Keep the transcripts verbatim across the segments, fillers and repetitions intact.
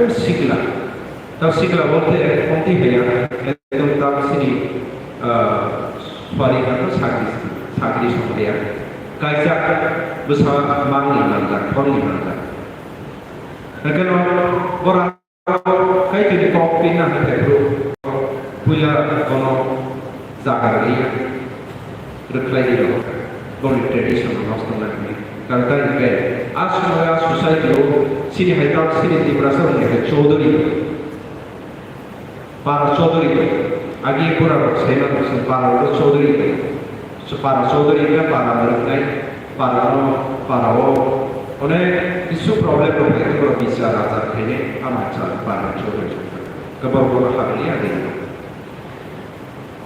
Sikla. Tao sikla bolte khongti haya, ekdom tao sini, ah, suari kha to sagri, sagri songria. Kaisa bwsa mangni manjak, thorni manjak. Haikhe no bora Kaitorni kok pina hai phai phuru puila bono jaga rwliya, rwkhlai di rok, boni tradition no nosto wngna hwnwi. Karon tei hwnkhe a somoio a society o chini hai kok chini Tiprasa rokni hai Chaudhary, para Chaudhary, agi bura rok sai mano chwng para rok Chaudhary. So para Chaudhary wngkha para mwrwknai, para no, para o onek kisu problem rok phai khe borok bichar achar khainai, ama cha para Chaudhary wngkha. Khe borok bono habri ya de.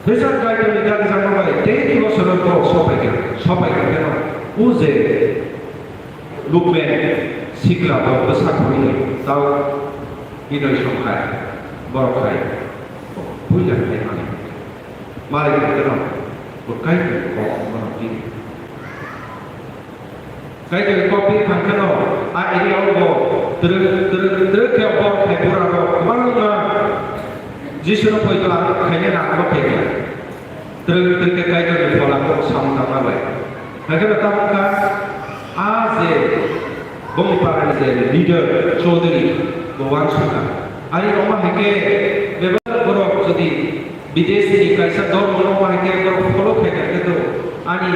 Teisa Kaitorni dak jangma bai tei bosoro borok sopai kha, sopai kha khe no, o je Lukman sikla bo bwsa khoroknwi tao Binoy song hai, borok hai, puila hai mani. Malai khe no, bo Kaitor kok bono tini. Kaitor kok tini thang khe no, a area o bo twrwk, twrwk, twrwk khe borok hai bura rok kwbangma Jisu no poito ang khaina nangma khe khe. Twrwk, twrwk khe Kaitor ni phola kok samung tangma bai. Haikhe no tamo kha, a je bongni para ni je leader, Chaudhary, bo uansukha. Ani roma haikhe bebak borok jodi Bidesi ni kaisa dol bono wahai khe borok follow khai kha khe to ani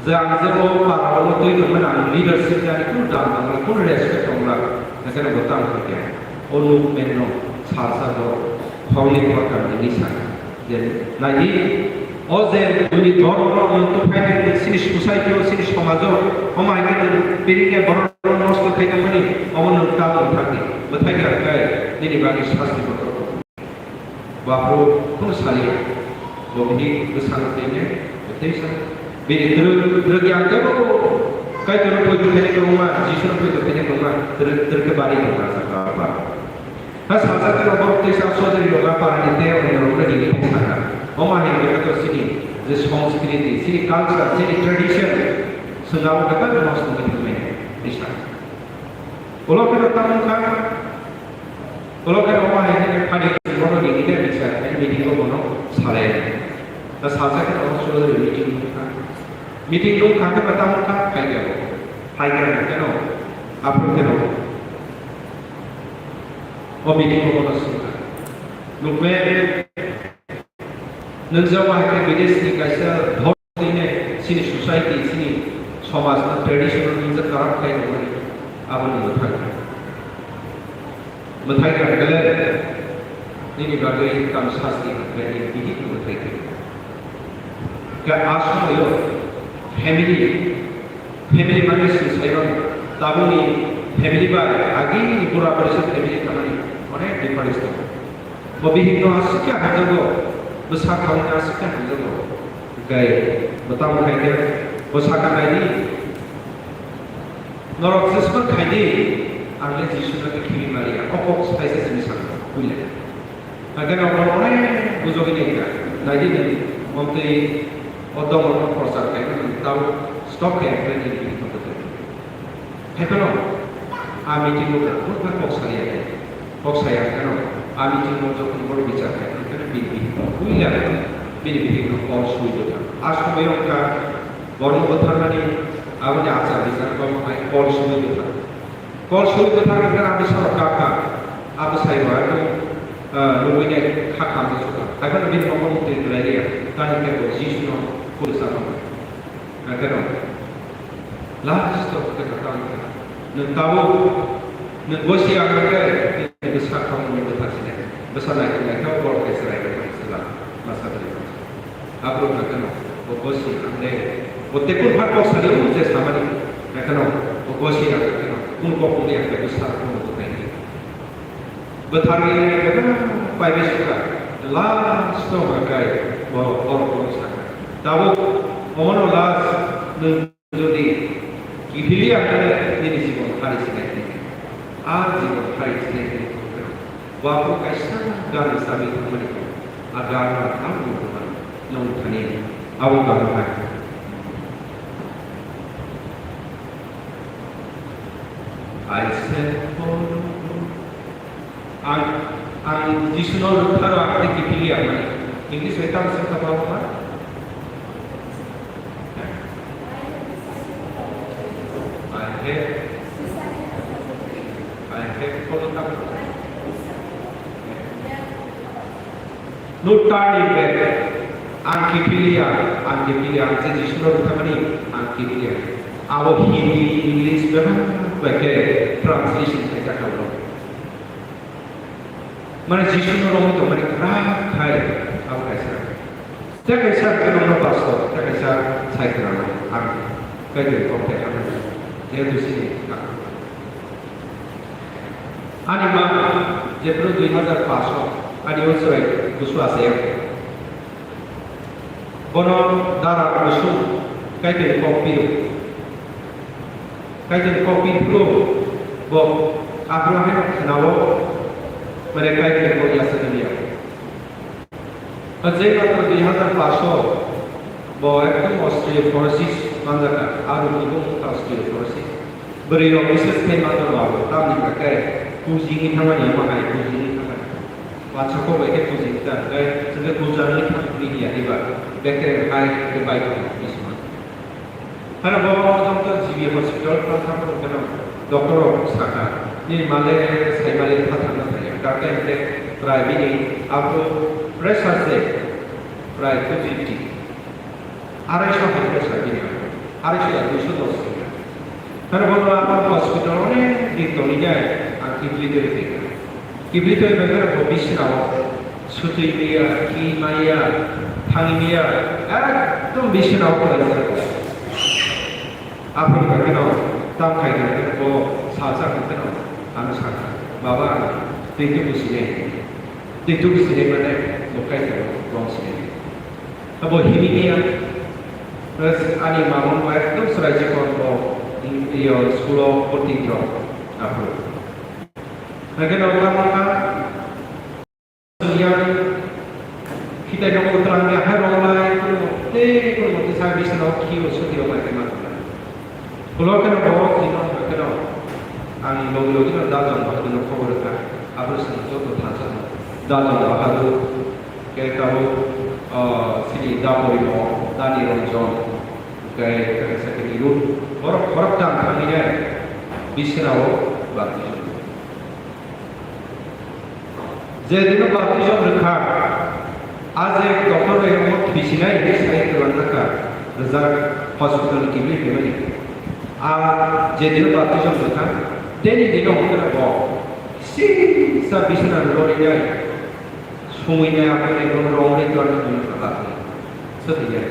je ang je o para o twi tongmani ang leadership ni ani kunu dam tongla, kunu respect tongla, haikhe no bo tamo khe o Lukman no salsa borok holi borok ni lisa je nai o je bini dol bono tong phai sini society o sini somaj o omo hai khe tong piring khe borok nosto khai tongmani omo no ta tong thangdi bwthai kha khe nini bagwi sasti borok. Baphuru kheno saliya, bo bini bwsano tei ne, tei sa. Bini twrwk, twrwk yang tebo Kaitorno poito khainai kwbangma, Jisuno poito khainai kwbangma, twrwk, twrwk khe bari tongkha, sakha ba. Ha salsa tei borok tei sa sojari rok a parani tei oni rok rwdi ni sakha. Omo hai khe to sini je songskiriti, sini culture, sini tradition, swnamo khe ta nosto wngwi thangmani, tei sa. Ulo khe tamo kha, Ulo khe omo hai khe phani bono nini khe bisa khe meeting o bono salai. Ta salsa khe omo solo meeting nung kha. Meeting nung kha khe tamo kha phai khe bo. Phai khe no khe no. Aphuru khe no. O meeting o bono sung kha. Nukme Nung jabo hai khe bidesh ni kaisa dhormo tine chini society, chini somaj no traditional ni je karam khai tongmani, abo ni mwthang. Mwthang ya kele nini bagwi kam sasti khai ni bihik no mwthai khai. Ka asmo yo family Family mane sing saiman tabukni family bai agini pura porisa family tangmani onek difference tongo. Bo bihikno aswk khe hamjago, bwsa khaungno aswk khe hamjago. Hwnkhe bo tamo khai khe bo sakha naidi, norok jesma khaidi, ang le Jisuno khe khibi maliya, o kok sai se simi sakha puila. Hakhe rok rok onek bujogwi nai kha. Naidi nai, omtwi o domo no prochar khaina nang tao stop khe khe nini bini tongtho twi. Haiphano a meeting o kok kha kok saliya khe. Kok saya khe no a meeting o jokhon boro bichar khai khe bini bini puila bini bini no call sui do kha. A somoyo kha borok bwtharmani aboni achar bichar kok khai call sui do kha. Kol suri kwthar wngkha, abisa rok kha kha. Abisai bo ano, ah, lubui nai kha kha wngkha. Haiphano bini nogo mukti kwlai liya. Tani khe bo Jisu no purisa mano. Haiphano last o khe kha kha wngkha. Nwng tabuk, nwng bosi ang khe, nwng bwsa kha mani bwtha sinai. Bwsa nai khe nai khe borok khe chwrai khe sila. Masa kwrwi. Aphuru hwnkhe no, bo bosi ang le, bo tei kunu pha kok sadi o je samani, hwnkhe no, bo bosi ang hwnkhe no, kunu kok wngya hwnkhe bwsa kunu bo khaini. Bwtharwi hwnkhe no paibai sukha, last o hwnkhe bo borok bo sakha. Tabuk omono last nwng Jodi kiphilwi ang khe nini jibon hari sinai hwnwi, a jibon hari sinai hwnwi tongkhe, bo aphuru kaisa gana chabi thangmani kok, a gana ang nung thani, abo gana hai. I said, "Oh, no, no." Ang, ang Jisuno rwkha rw ang tei kiphilwi ang mani. English bai tamo se wngkha ma? I have, I have followed up. No turning back. Ang kiphilwi ang, ang kiphilwi ang, je Jisuno rwkha mani, ang kiphilwi ang. Abo Hindi, English, bebak bai khe translation khaijak abo. Mane Jisuno romwi tongmani kwrak khai abo kaisa. Tei kaisa khe romno pastor, tei kaisa sai kwrwngno ang Kaitorni kok tei hamya. Jehetu chini ani ma jephru dui hazar paanch o ani o chwrai kusu asai. Bono dara kusung Kaitorni kok piro. Kaitorni kok piro phuru bo aphuru haino khnao, mane Kaitorni kok yasa tongya. O je matro dui hazar paanch o bo ekdom osteoporosis manjak kha, aro kubun wngkha osteoporosis. Bwrwi rok bises khe manjak kha, tamni hwnkhe kujingwi thangmani, omo hai kujingwi thangmani. Wansukgo bai khe kujingwi ta hwnkhe chwngkhe kujangwi thangwi ya diba, bekereng hai hwnkhe bai thangma bisma. Hano bo jongto G B hospital tang thang phano doctor rok sakha, "Nini male sai male kha thangna thaya." Doctor hwnkhe prai bini abo pressure se prai two fifty. Arai so hai pressure bini abo. Arai so ya dui so dos khe. Hano bo lama hospital onek din tongwi nai ang kiphilwi tongwi tongkha. Kiphilwi tongwi tongkha bo bisinao sutwi maya, khi maya, thangwi maya, ekdom bisinao kwlai. Aphuru kha kheno tam khai kha kheno bo salsa kha kheno ano sakha, "Baba, ang twi tubu sinai." Twi tubu sinai mane bo Kaitor rong sinai. Abo himwi ya. Terus ani mamung bai ekdom chwrai chikon bo, iyo, school o porting rok aphuru. Hake no tamo kha, yang khitai no utlang ya hai rong lai, kuno tei kuno tei service no khi o suti rok bai ma. Ulo keno bo tino keno ang logi logi no da jong bahadu no khobor kha. Abo sini joto thansa no da jong bahadu. Khe tabo, ah, sini da Porimo, da Niranjan, khe, khe, khe, khe, Niru, borok, borok tang thangwi nai, bisina o baptism. Je dino baptism rwkha, a je doctor bai omo thwisinai hinwi sai kwlangna kha, rijak hospital ni kiphilwi phaimani. A je dino baptism rwkha, teni dino hwnkheno bo sisa bisina rwrwi nai. Sumui nai aphuru ekdom rong ri tuan tuan kha ta. Sotwi ya.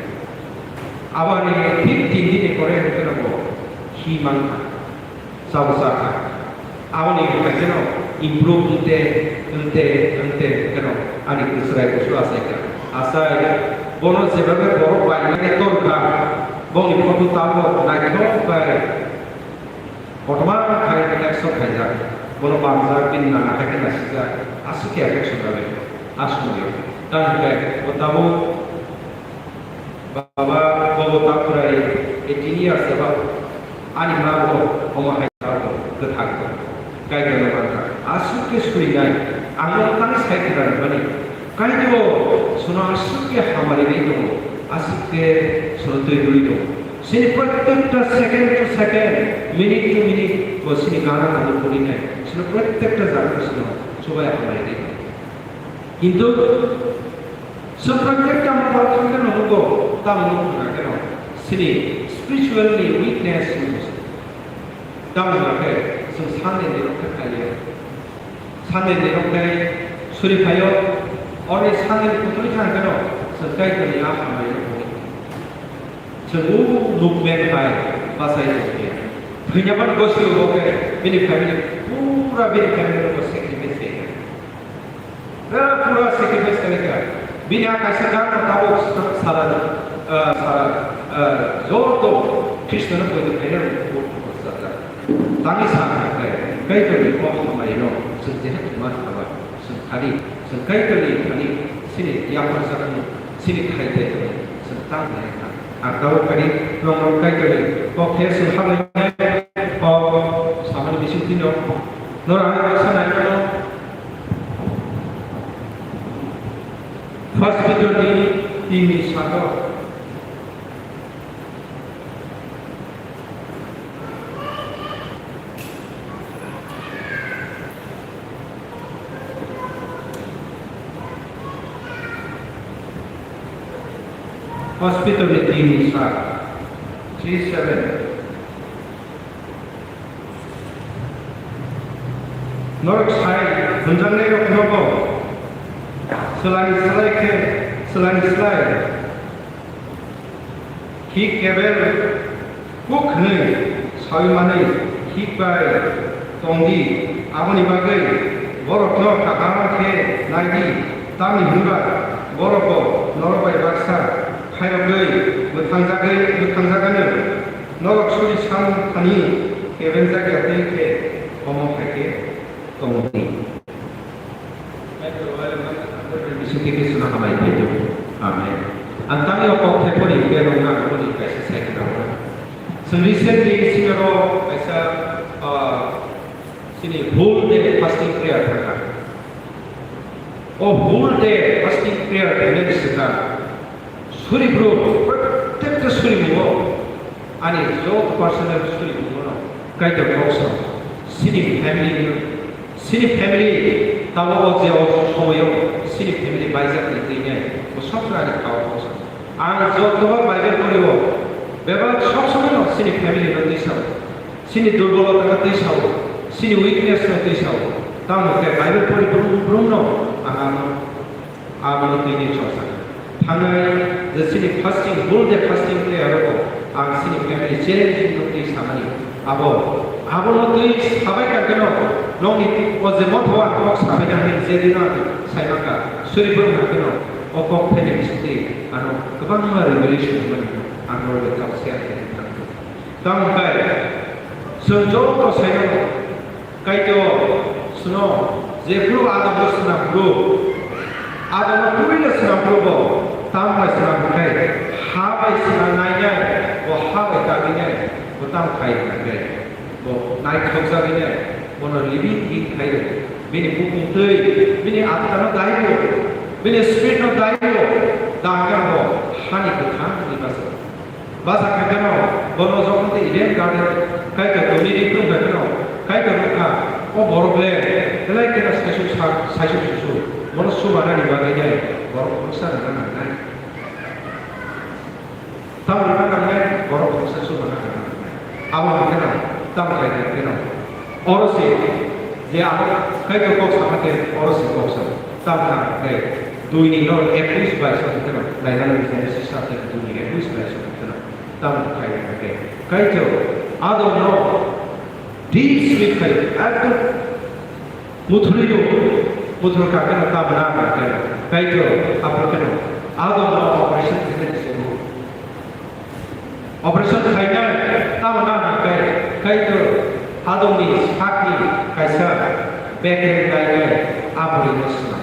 Aboni thik tin din ni pore hwnkhe no bo khi mang kha. Sabo sa kha. Aboni hwnkhe no improve wngte, wngte, wngte hwnkhe no ani kwchwrai kusu asai kha. Asai bono jebabe borok bai mane tor kha. Bongni photo tabok naithok bai. Kotorma khai action khaijak, bono manjak, bini nana hai khe nasijak, aswk khe affection rwdi, aswk nw. Tamni hwnkhe bo tabuk baba, bobo ta khwrai eighteen years eba ani ma bo omo hai ta bo kwthang kaitor no manjak, aswk khe surinai, ang no tang sai khwna rwmani. Kaitor, chwngno aswk khe hamari bai tongo, aswk khe chwngno twi rwui tongo. Chini prottekta second to second, minute to minute, bo chini gana gana phurinai. Chwngno prottekta jaga chwngno chubai hamari bai tongo. Kintu chwng prottekta mobile thangkhe no nugo, tamo nugo na khe no. Chini spiritually weakness nugo. Tamo na khe chwng Sunday ni rok khe khailiya. Sunday ni rok tei suri phaio, oro ni Sunday ni kutui thang kheno chwng Kaitorni a hamari no pori. Chwng o movement bai bachai tong phiya. Thwinyaman gosi rok khe bini family, pura bini family rok sacrifice khe. Pura, pura sacrifice khe khe. Bini a kaisa gan no tabuk sara, ah, sara, ah, joto Khristo no poito khaina rok. Tani sa kha khe, Kaitorni kok hamari no chwng jehe tongma kha ba, chwng thani, chwng Kaitorni thani chini yapharsa thani, chini khai tei thani chwng tang nai kha. Ang tabuk kani norok Kaitorni kok khe chwng hamari kok samani bising twi no, norok ang kok sanai no, First Peter ni tin ni sato. First Peter ni tin ni sat, three seven. Norok sai hwnjaknairoknobo swlai swlai khe, swlai swlai hik kebel kuk hwnwi saui manwi hik bai tong di. Aboni bagwi borokno kaham khe nai di, tamni hwnba borokbo norok bai baksa khairogwi mwthangjagwi mwthangjagano. Norok suri samung thani kebenjak ya twi khe omo hai khe tongdi. Bisingtwi Khristoni hambai phaidu. Amen. Ang tangwi o kok thephoni berwng nang boni kaisa sai khna hwnna. Chwng recently singaro kaisa, ah, chini whole day fasting prayer thangkha. O whole day fasting prayer khainani swkang suri bru, prottekta suri bru ani joto personal suri bru no Kaitor kok sa, sini family ni, sini family tabo o je o somoyo sini family baijak ni twi nai, bo sokra ni kok sa. Ang joto Bible pori o bebak sok somoy no sini family no twi sa. Chini durbolota no twi sao, chini weakness no twi sao. Tamo khe Bible pori brum brum no ang ano, ano twi ni chorsa. Thangnai je chini fasting, whole day fasting khe aro ang chini family challenge no twi samani. Abo, abo no twi sabai ka keno, nongni o je motho ang kok sabai na hin je dino ang sai maka, suri brum na keno, o kok phene bisingtwi ano kwbangma revelation mani ang norok kok share khe thangkha. Tamo khe, chwng joto saimano, Kaitor, chwngno jephru Adamno swnam phuru, Adamno kubui no swnam phuru bo, tamo bai swnam phuru khe, ha bai swnam nainai, bo ha bai tangwi nai, bo tamo khai hwnkhe, bo naithokjagwi nai, bono living being khai rw, bini bukung twi, bini atma no dai rw, bini spirit no dai rw, dangya bo hani kwthang ni basa. Basa khe kheno, bono jokhon tei Eden garden, Kaitor tongni ri phung khe kheno, Kaitor wngkha, o borok le, belai kheno saisuk sa-, saisuk susu, bono subanani bagwi nai, borok khoroksa rwna nangnai. Tamo rwna nangnai, borok khoroksa subana rwna nangnai. Abo hai kheno, tamo khai kheno. Oro se je abo Kaitor kok sama khe oro se kok sama. Tamo kha khe dui ni no ekwis bai song khe no, Lainani Genesis chapter dui ni ekwis bai song khe no. Tamo khai kha khe Kaitor Adamno deep sleep khai, ekdom muthuri no, muthur kha khe no tamo na kha khe no. Kaitor abo khe no Adamno operation khe khe se. Operation khainai tamo na hwnkhe, Kaitor Adamni sakni kaisa bekreng nainai a bwrwino swnam.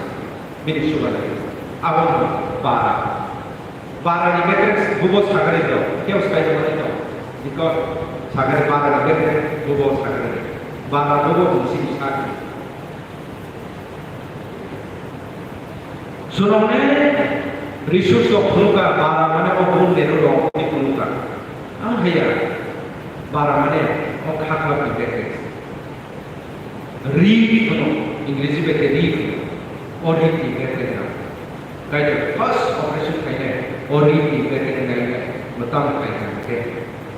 Bini chubanai abo wngkha bara. Barani bekreng bubo sagari do, kebo sai tongmani do. Biko sagari barani bekreng bubo sagari. Bara bubo bumsini sakni. Chwrwngni resource rok phunukha, bara mane o bun nero rok ni phunukha. Ang haya, bara mane o khaklap ni bag. Ri phunu, Ingreji bag ri phunu. O ri ni bag na. Kaitor first operation khainai, o ri ni bag nai nai, mwtam khainai khe.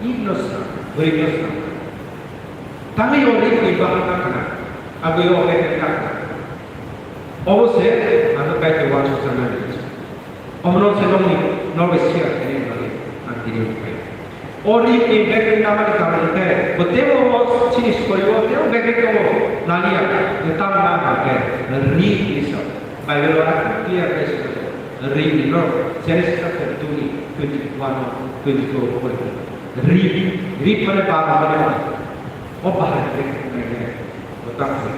Ibno sa, bwrwino sa. Tangwi o ri ni bahan na khana, agwi o bag na khana. Obo se ano Kaitor uansukjaknani. Omono se nokni, nokni siya khainani bagwi ang tini phai. O ri ni bag ni namani karon khe, bo tebo o chini sorio tebo bag ni tongo naliya, tamo na hwnkhe ri ni sa. Bible o clear khe swijak, ri ni no, Genesis chapter two ni twenty one, twenty two o pori. Ri, ri mane bara mane o bahai bag ni, o tamo.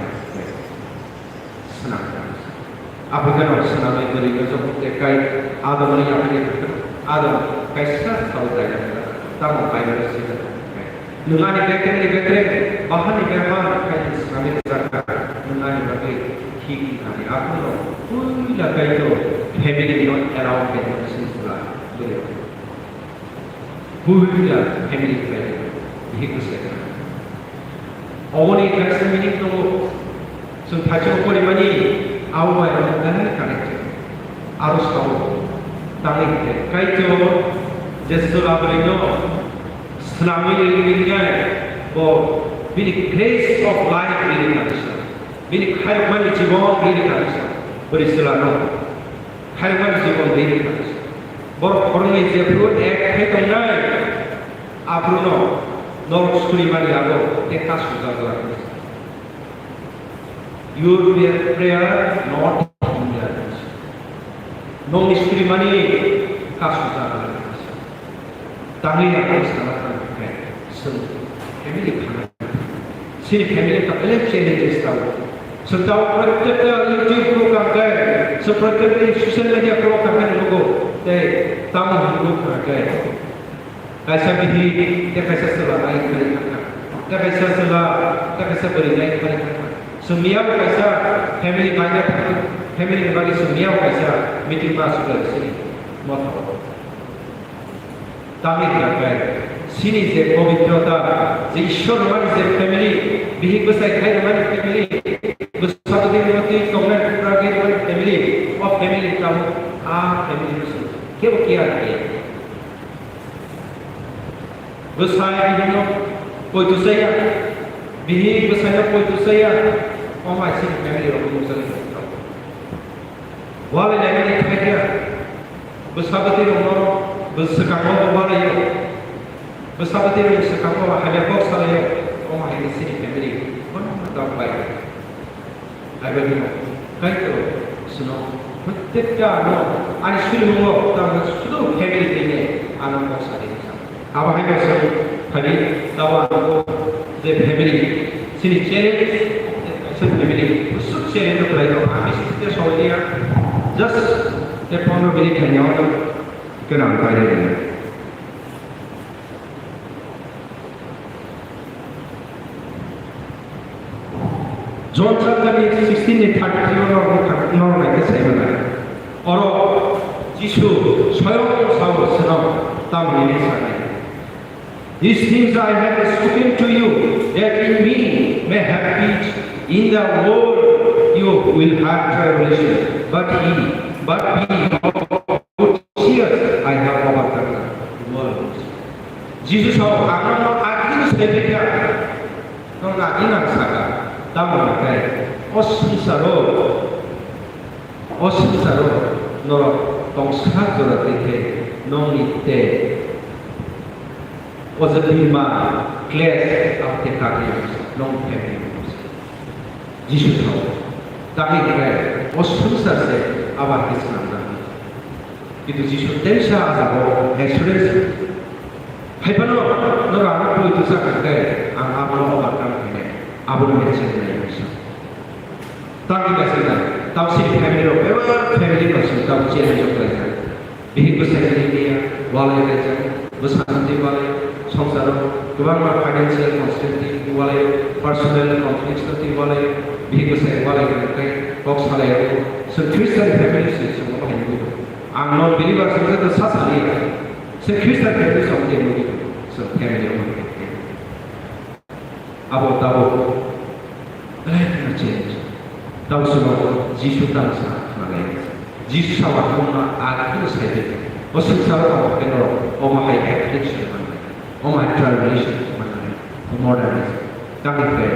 Swnam. Aphuru khe no swnamwi bwrwi no jokhon khe kai Adamni yaphai khe Adam kaisa salo daina hwnla, tamo Bible swijak khe. Nwng ani bekrengni bekreng, bahanni behan khai swnamwi rwjak kha. Nani bagwi thik nani aphuru puila kaito family no allow khaina swi pura bwrwi. Puila family kaito bihik bwsai. Oboni kaisa meaning tongo. Chwng thaichung porimani abo bai rok belai connected. Aro sao tangwi khe kaito je chwla bwrwi no swnamwi rinai bo bini grace of life rini kha. Bini khairokmani jibon rini kha bwrwi chwlano. Khairokmani jibon rini kha. Borok khoroknwi jephru ek khai tongnai, aphruno norok surimani abo tei kasujak glak. Your prayer, prayer not hindered. Nokni surimani kasujak glak. Tangwi ang sana thang khe, chwng family khana. Chini family ta belai challenges tao. Chwng tao protekta YouTube pro kang khe, chwng protekta social media pro kang khe nugo. Tei tamo hingo kang khe. Kaisa bihik, tei kaisa chwla nai khali thangkha. Tei kaisa chwla, tei kaisa bwrwi nai khali thangkha. Chwng miyabo kaisa family baina thangkha. Family ni bagwi chwng miyabo kaisa meeting ma suklai sini. Motha. Tamni hwnka khe, chini je pobitrota, je Ishwar rwmani je family, bihik bwsai khai rwmani family, bwsa bwtwi rwmani tongnai pura khe rwmani family, o family tamo a family no se kebo kiya khe. Bwsai bihikno poito chaya, bihik bwsaino poito chaya, o mai chini family rok nukjagwi tongkha. Walai laimani thai khe, bwsa bwtwi rokno bw-, swkango bo malaio. Bwsa bwtwi rok swkango hamya kok salaio. Omo hai khe chini family bono dam bai. Hai bai no, Kaitor chwngno protekta ano ani surimungo tamo sudu family twi ano kok salai. Abo hai no chwng phani tabo ang je family, chini challenge, kaisa family, busuk challenge no khlai tong. Ang bisi te soi liya, just te pondro minute thani ang gwnang khlai liya. John chapter ni sixteen ni thirty-three o norok nai khe sai mano. Oro Jisu soyong sao swnam tamni sanai. These things I have spoken to you, that in me may have peace. In the world you will have tribulation, but he, but be of good cheer, I have overcome the world. Jisu sao, ang no agini sai phaikha, no agini ang saka, tamo khe, o swngcharo, o swngcharo norok tongsa jora twi khe nongni tei o je bima kles abo khe kagwi nong family. Jisu thao. Tamo khe o swngchar se abar khe swnamjak. Kintu Jisu teisa ah jaga o assurance hai phano norok ano poito cha kha khe ang abono overcome khainai, abono mecheng nai. Tamni kaisa na, tamo chini family rok, bebak family bai chwng tamo challenge rok khlaijak. Bihik bwsai ni liya, walai khlaijak, bwskango twi walai, swngcharo kwbangma financial constraint twi walai, personal conflicts no twi walai, bihik bwsai walai khlai kok salai rw. Chwng Christian family se chwng omo hai nugwi tongo. Ang non believer se joto sa saliya. Chwng Christian family se omo hai nugwi tongo. Chwng family omo hai. Abo tabuk belai kheno change. Tamo chwng Jisu tamo sa manai. Jisu sa wathangma a kheno sai de. O swngcharo tamo kheno omo hai affliction manai. Omo hai tribulation manai. O modern. Tamo khe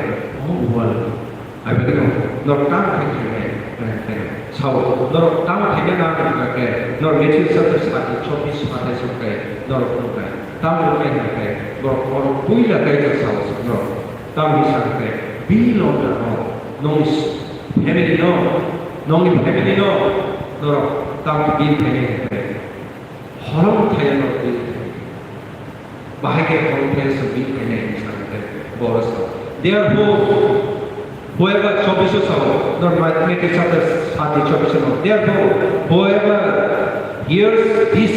o world. Ai bagwi no, norok tamo khe khainai, khainai, khainai. Sao, norok tamo khaina na hwnkha khe, norok Matthew chapter sati, chobbish, satais hwnkhe, norok hwnkhe. Tamo hwnkhe hwnkhe, norok oro puila Kaitor sao, norok. Tamo hwnsa hwnkhe, bini lobjak no, nongni family no, nongni family no, norok tamo bini khainai hwnkhe. Horong thaya norok bini khainai. Bahai khe khoroknwi se bini khainai hinwi sa khe borok sa. Therefore, whoever, chobbish o sa, not Matthew chapter thirty, chobbish o, therefore, whoever hears this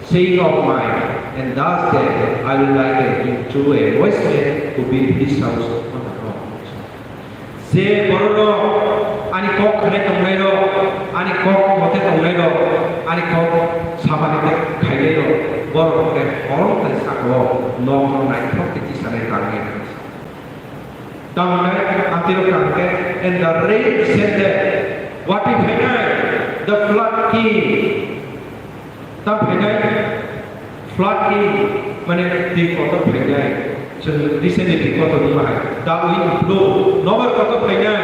saying of mine and does them, I will liken him to a wise man who built his house on the rock. Je bororok ani kok khanai tongnairok, ani kok mote tongnairok, ani kok samani tei khailairok, borok hwnkhe hor tei sakao nokno naithok tei tisanai tangwi. Tamni amtwirok kha hwnkhe, and the rain descended, watwi phainai, the flood came. Tam phainai, flood came, mane twi kotor phainai. Chwng recently twi kotor wngma hai. The wind blew, nobar kotor phainai.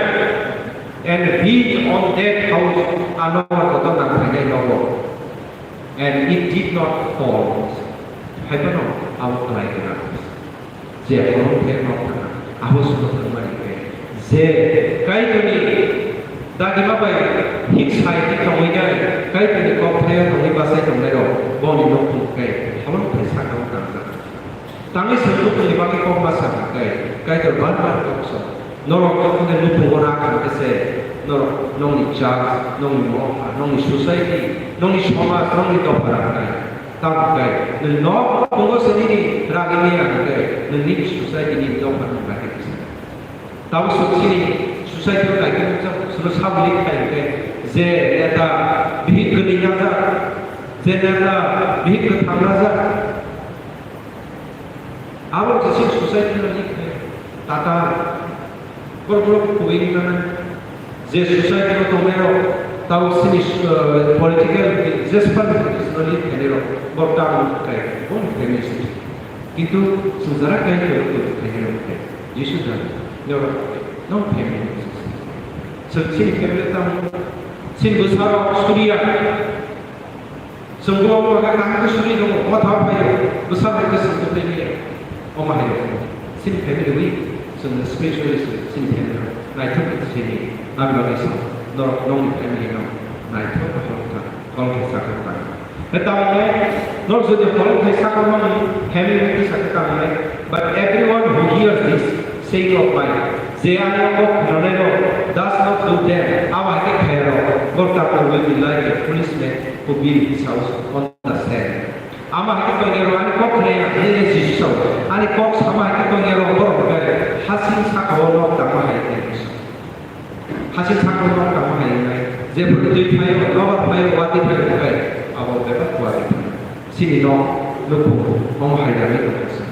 And beat on that house, a nobar kotor nang phainai nogo. And it did not fall. Hai phano abo kwlai kwrwng. Je horo khe nok thangna, abo suno thangmani khe. Je Kaitorni dagima bai hik sai hik tongwi nai, Kaitorni kok thaio tongwi bachai tongnairok boni nok thung khe holong thai sakao tangjak. Tangwi se nukhungni bagwi kok ma sa kha khe, Kaitor bar bar kok sa. Norok jokhon nukhungo ra kha khe se, norok nokni church, nokni mokha, nokni society, nokni somaj, nokni dopha ra kha. Tamo khe, nwng nok tongo se nini ragini ang khe, nwng nini society ni dopha ni bagwi kisa. Tamo swk chini society o naikhe nwng chwng sono saboni khai khe, je neta bihik kwrwi najak, je neta bihik kwthang najak. Abo je chini society no ni khe tata borok borok kubui ni mano. Je society o tongnai rok tamo chini, eh, political je span no lead khainai rok borok tamo khai bon khainai se. Kintu chwng jara kai khe rok khainai rok khe Jisu jan norok no khainai se. Chwng chini family tamo chini bwsa rok suriya. Chwng bo omo khe kaham khe suri tongo, omo thawa phai rw, bwsa bai khe chwng tongthai manya. Omo hai rw, chini family wi chwng spiritually chini family rw naithok khe chini, ang bagwi sa norok nokni family no naithok khe holong kha, holong khe sakha kha. Khe tamni norok jodi holong khe sakha mani family wi kisa khe tamni, but everyone who hears this saying of mine, je ani o kok khwnanai rok does not do them, abo hai khe khaya rok, borok will be like a foolish man who built his house on the sand. Ama hai khe tongya rok ani kok khwnaya, hai khe Jisu sao, ani kok sama hai khe tongya rok borok khe hasing sakao nok tangma hai khe. Hasing sakao nok tangma hai khe. Jephuru twi phaio, nobar phaio, watwi phaio khe abo bebak watwi phaio. Chini nok nukhung omo hai rani tongkha se.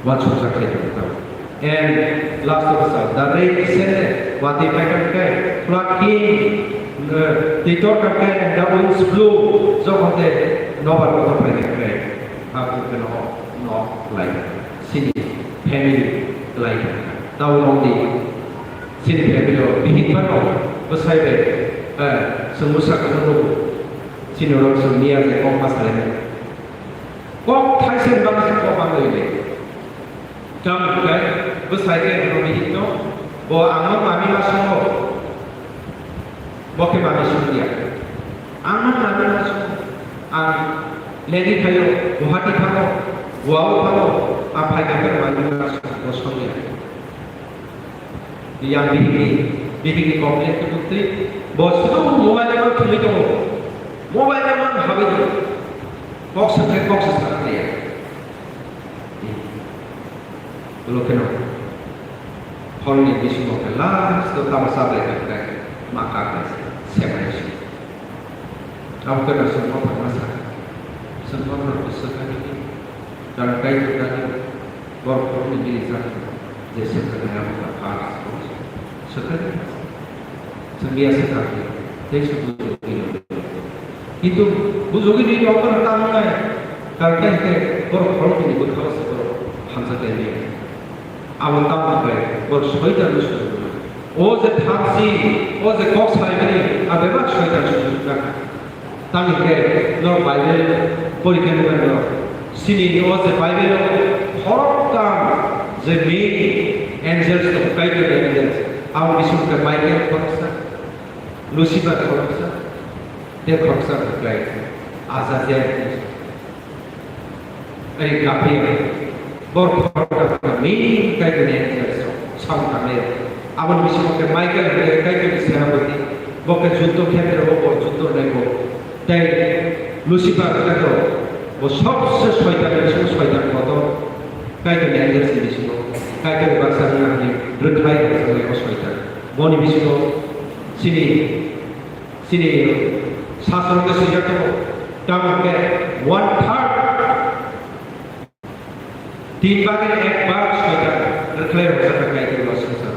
Uansukjak khe tongkha. And last of all, the rain descended, watwi paikha khe, flood came, uh, twi torkha khe, and the winds blew, jokhon tei nobar kotor paikha khe, hakhe khe no, nok lai, chini family lai, tamo nokni, chini family o bihik phano bwsai bai, eh, chwng bwsa kwchwng rw, chini rok chwng miya bai kok ma salai. Kok thaisa ni bagwi se kok manwi le. Tamo khe bwsai khe bono bihik no, bo ang no mami ma songo, bo khe mami songya. Ang no mami ma songo, ang Delhi phaio, Guwahati thango, Goa o thango, ang phaikha khe mami ma songo, bo songya. Yang bihikni, bihikni complain khe buktwi. Bo sudu mobile no thumwi tongo. Mobile no habwi tongo. Kok sakhe kok se sakha ya. Ulo kheno. Horni bisingo khe last o tamasa bai khe ma kha khe semai si. Abo kheno sengmo phangma sa. Sengmo no sakha ni. Kang kai to kani. Borok borokni bini chakha je swkang ya bwkha first swkang ya. Chwng ya swkang ya tei se bujo bini. Kintu bujo bini nokar tamo nai. Karon khe borok borokni bwkha se borok hamjak lai maya. Abo tamo khe borok soitan no sujak mano. O je thamchi, o je kok salaimani, a bebak soitan sujak kha. Tamni khe norok Bible pori khe nuknai norok. Chini o je Bible o khoroktham je main angels tong, Kaitor ni angels. Abo bising khe Michael khoroksa, Lucifer khoroksa, tei khoroksa khe Azazel. Ai Gabriel, borok khoroksa kami Kaitorni angels rok samung tangnai rok. Aboni bisingo khe Michael hwnkhe Kaitorni senapati, bo khe juddo khetre o bo juddo nai bo. Tei Lucifer hwnkhe bo sobse soitan ni bisingo soitan kotor. Kaitorni angels ni bisingo Kaitorni baksa wngna hwnwi rwkhlai rwkhlai o soitan. Boni bisingo chini, chini sasro khe swijak tongo, tamo khe one third tin bagini ek bag soitan rwkhlai rok jagha Kaitor o swngchar.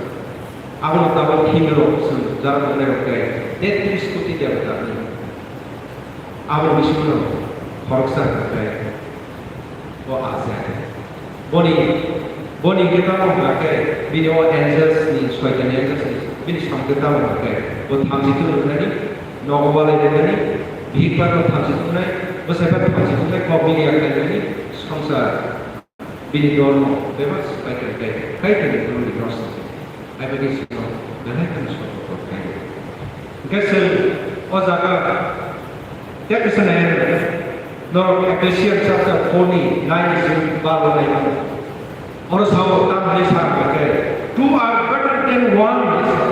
Abono tabuk Hindu rok swng jara tongnai rok khe tetris koti debota hwnwi. Aboni bisingo khoroksa hwnkhe o Asia. Boni, boni hwnkhe tamo hwnkha khe bini o angels ni, soitan ni angels ni, bini samung khe tamo hwnkha khe bo thamchi tong rwnani, nogo walai rwnani, bihik bar no thamchi tongnai, bwsai bar thamchi tongnai, kok bini yakhai rwnani, swngchar bini dol no bebak swpai khe Kaitor ni bwrwi ni nosto. Hai bagwi chwngno belai kheno sotok kok khaio. Hwnkhe chwng o jaga tei kisa nai norok Ephesians chapter four ni nine ni simi twelve o nai mano. Oro sao tamo hinwi sa kha khe, "Two are better than one," hinwi sa.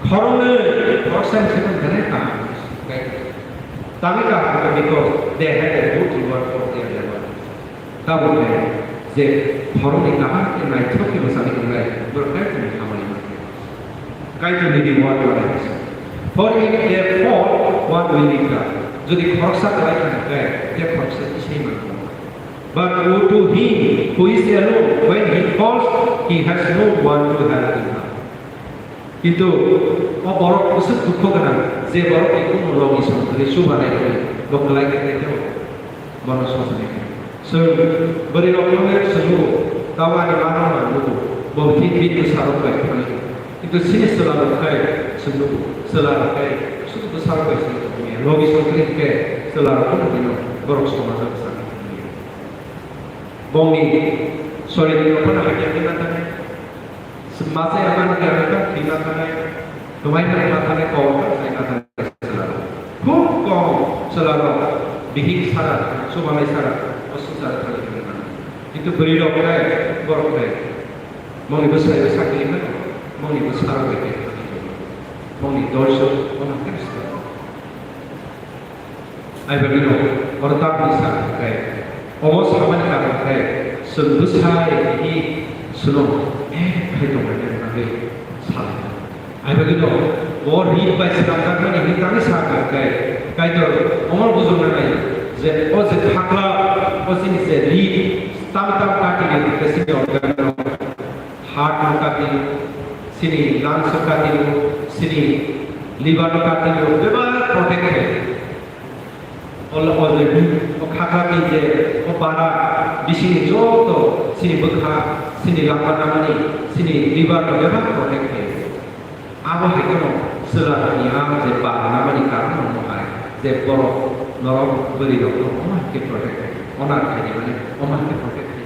Khoroknwi khoroksa ni simi belai kaham hinwi sa. Tamo kaham khe because they had a good reward for their labor. Tabuk khe je khoroknwi kaham khe naithok khe bwsani wngnai, borok Kaitorni hamari mankhe. Kaitorni reward manai. For if they fall, one will lift up. Jodi khoroksa kwlai kha hwnkhe, tei khoroksa tisai mango. But woe to him who is alone, when he falls, he has no one to help him up. Kintu o borok bwswk dukho gwnang, je borok ni kunu logi song thani chubanai thani bo kwlai khe tei tebo bono sochani khe. Chwng bwrwi rok no le chwng nugo, tabo ani mano ma nugo, bo thik bini bwsa rok bai thani. Kintu chini chwla rok khai chwng nugo, chwla rok khai bwswk bwsa rok bai chwng nugo ya. Logi song thani khe chwla rok no dino borok somaj o bwsa rok thani. Bongni sorir ni rok no hakhe khe ma thani. Masa yang mana dia akan terima tanai, kemai terima tanai, kau tak saya tanai. Hum kau selalu bihik sara, subangai sara, osin sara tanai terima. Itu beri rok kai, borok kai. Moni besai besak ini kan, moni besar kai kai. Moni dorso, moni kan. Ai bagwino oro tamni sa khe, omo samani karon khe chwng bwsai tini chwng ek khai tongmani bagwi salai. Ai bagwino bo rit bai swnamjakmani hwnwi tamni sa khe, Kaitor omo bujokna nai je o je khakla, o chini je rit tam tam kati ni khe chini organ no, heart no kati, chini lungs no kati, chini liver no kati, bebak protect khai. Ol-, already o khakha ni je o bara bisingni joto chini bwkha, chini lama namani, chini liver no bebak protect khai. Abo hai kheno chwla ni ang je bara namani karon no hai je borok norok bwrwi rok no omo hai khe protect khai. Onar khai ni mani omo hai khe protect khai.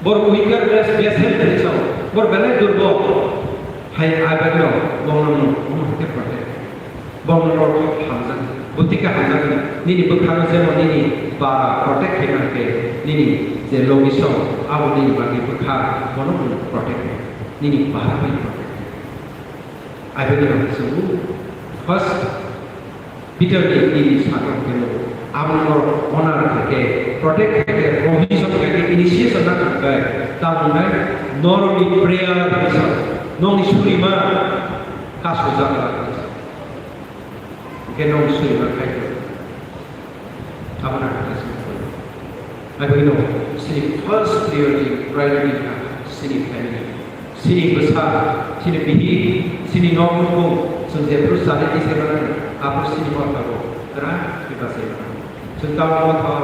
Bor weaker vessel, vessel hinwi sao. Bor belai durbol. Hai aibagno bongno no omo hwnkhe protect. Bongno no hamjak. Butika hamjak. Nini bwkhano jemo nini ba protect khaina hwnkhe nini je logi song abo nini bagwi bwkha bono protect. Nini ba bai protect. Aibagno chwng first Peter ni tini sakha khe abo norok honor khe, protect khe, provision khe, initiation na khe, tamo nai norok ni prayer bisa, nokni surima kasujak la. Khe nokni surima khai. Abo na khe. Aibagino chini first priority, priority kha chini family. Chini bwsa, chini bihik, chini nok nukhung, chwng jephru chani tisai mano, aphuru chini motha bo kwrak khe bachai mano. Chwng tabuk motha,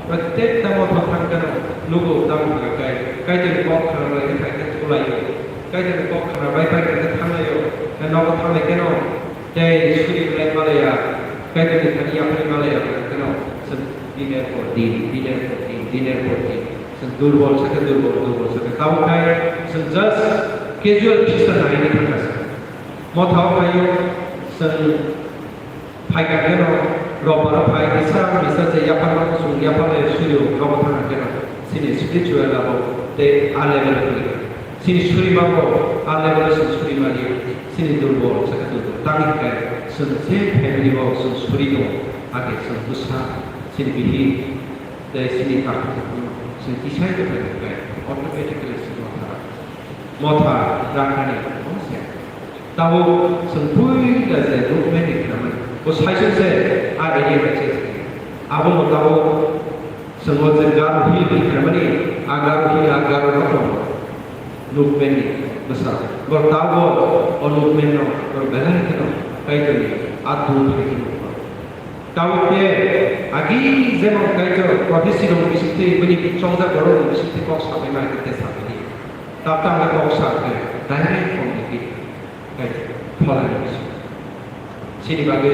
protekta motha thang kheno nugo tabuk hwnkhe Kaitorni kok khna bai khe thanglaio. Kaitorni kok khna bai bai khe thanglaio. Nogo thanglai kheno tei suri belai malaya, Kaitorni thani yaphai malaya, kheno chwng diner por din, diner por din, diner por din. Chwng durbol sakhe durbol, durbol sakhe. Tabuk khai chwng just casual Christian naini thangkha se. Motha o phaio chwng phaikha kheno, robbaro phai, kisa misa je yapharma chwng yapharlai surio, abo thangkha kheno chini spiritual abo tei a level o kwlai. Chini surima bo a level o chwng surima rio, chini durbol sakhe durbol. Tamni hwnkhe chwng je family o chwng suri tongo, age chwng bwsa, chini bihik, tei chini takhuk takhukno chwng tisai tongkha hwnkhe automatically chwng motha, motha rakhani omo se. Tabuk chwng puila je movement ni khnamani, bo saichung se a area bai se. Abono tabuk chwng o je Garo Hill ni khnamani, a Garo Hill, a Garo rokno movement ni bwsa. Bo tabuk o movement no bo belai kheno Kaitorni a dul hai khe nukha. Tabuk khe agi jemon Kaitor prophecy rok bisingtwi, bini chongjak borok rok bisingtwi kok sabaima khe te sabaidi. Tabuk ang kok sa khe direct communicate. Kaitor pholani bising. Chini bagwi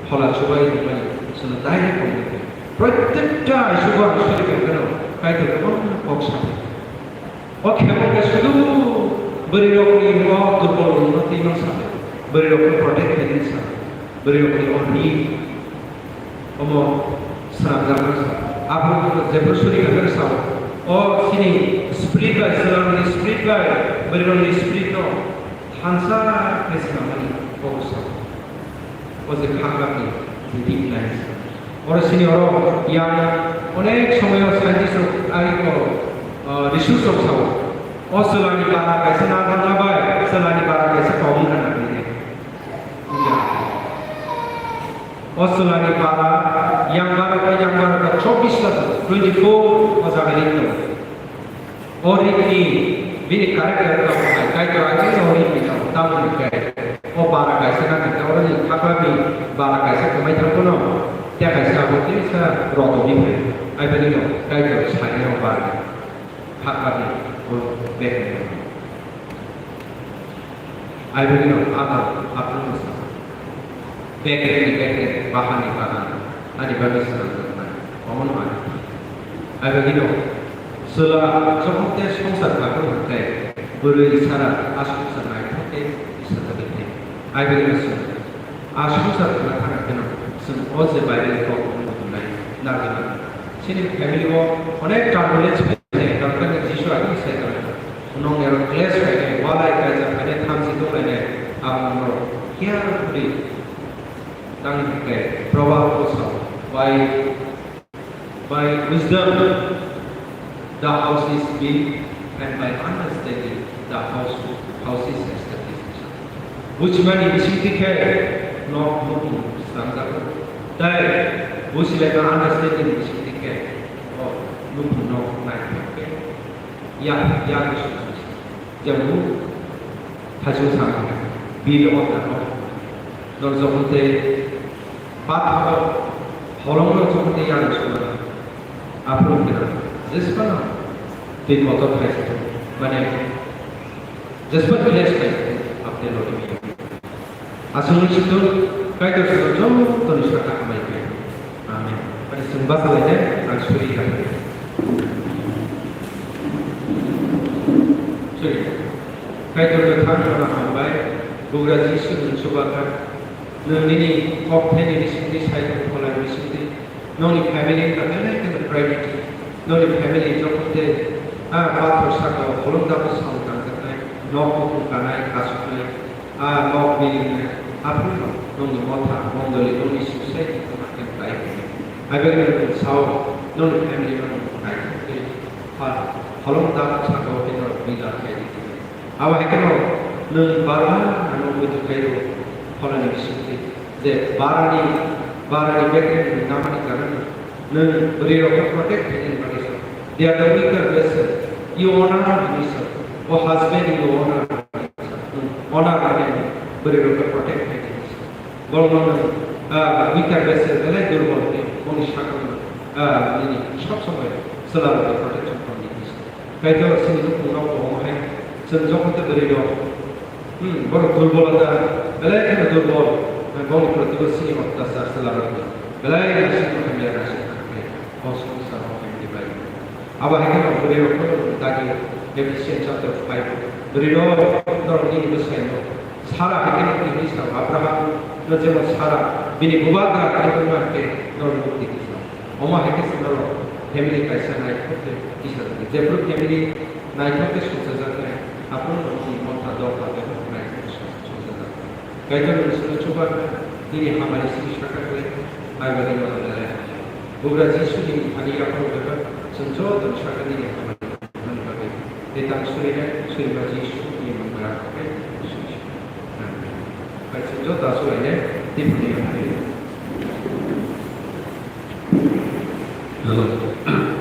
phola chubai rwmani chwngno direct communicate. Prottekta aisugo ang suri khe kheno Kaitor kwbangma kok sabai. O khemo khe sudu bwrwi rokni o durbol rokno twi mang sa, bwrwi rokno protect khainani sa, bwrwi rokni o ri, omo swnamjakmani sa. Aphuru jephru suri khainani sa, o chini spirit bai, chwlangni spirit bai, bwrwi rokni spirit no thansa khe swnamani kok sa. O je kha kha ni je tip nai. Oro sini oro yang onek somoyo scientist rok ai ko, ah, research rok sao. O chwlani bara kaisa na thangna bai, chwlani bara kaisa kok wngkha na hinwi. Ya. O chwlani bara, yang bara ka, yang bara ka chobbish ta, twenty four o jaga ni tongo. O ritni bini character tamo hai, Kaitor agini o ritni tamo, tamo hwnkhe o bara kaisa nang khe, oroni khaklapni bara kaisa kwmai thang phano, tei kaisa abo teisa rotoni phai, ai bagwino Kaitor saini o bara khaklapni o bek. Ai bagwino ano aphuru sa. Bekreni bekre bahani bagan ani bagwi swnamjaknai. Omono ani. Ai bagwino chwla jokhon te songsar khago hwnkhe bwrwi sara a songsar naithok khe Iswrani thai. Ai bagwino chwng a songsar khna thangna kheno chwng o je Bible kok wngwi tongnai narwkna. Chini family o onek turbulence phai nai, narwkna Jisu agini sai tongo. Nong ero clash khainai, walai kaijak khainai, thamchi tonglainai, abo norok carefully tangwi hwnkhe Proverbs o sao, by, by wisdom the house is built, and by understanding the house, house is established. Buchimani bisingtwi khe nok nukmung swnamjago, tei buchilaima understanding bisingtwi khe o nukmung nok naithok khe ya, ya, jemon thaichung samung, bil o tamo, nor jokhon tei pathor o holong no jokhon tei yang sumana, aphuru khe jesphano twi kotor thai se, mane jesphano less thai se, apni lori. Aswk wngwi sitwng, Kaitor chwngno jotono sakha hambai khe. Amen. Ani chwng bachalainai ang suri kha. Suri. Kaitor kwthang nono hambai, Bugra Jisu nwng chuba kha. Nwng nini kok thaini bisingtwi sai tong pholai bisingtwi. Nokni family wngkha belai kheno priority. Nokni family jokhon tei, ah, pathor saka o holong dabo sal tangjaknai, nok buphang kanai, kasuknai, ah, nok bilingnai, aphuru nokni motha, mondoli, nokni society wngkha khe belai kheno. Hai bagwi nwng sao, nokni family no nwng naithok khe, ah, holong dabo saka o khe norok bila khlai di. Abo hai kheno nwng bar bar ano muitu khaio pholani bisingtwi je barani, barani bekreng nwng namani karwi nwng bwrwi rokno protect khainani bagwi se. They are the weaker vessel. You honor hwnwi se. O husband, you honor hwnwi se. Nwng honor rwnai bwrwi rokno protect khainani se. Borokno nwng, ah, weaker vessel belai durbol hwnwi boni sakno, ah, nini sob somoi chwla rokno protection khlai di hwnwi se. Kaitor chini nukhung rok bo omo hai, chwng jokhon tei bwrwi rok, hmm, borok durbol wngkha, belai kheno durbol, boni proti bo chini otyachar chwla rok belai naisik hamya naisik kha khe, o swngchar o hamya bai. Abo hai kheno bwrwi rok no dagi Ephesians chapter five, bwrwi rok norok nini bwsai no Sara hai kheno tini sao Abraham no jemon Sara bini bubagra khe wngma khe norok mukti kisa. Omo hai khe se norok family kaisa naithok khe kisa rwdi. Jephru family naithok khe songchajaknai, aphuru norokni motha dopha khe naithok khe songchajaknai. Kaitor nwng chwngno chuba kha, nini hamari simi sakha khlai kha, hai bagwi norok belai hamya. Bugra Jisuni thani yaphang khe chwng joto sakha nini hamari. Ani bagwi tei tang surinai, surima Jisu ni mungwi rang khe suri. Amen. Joto aswk lainai tei bwrwi hamari. Hello.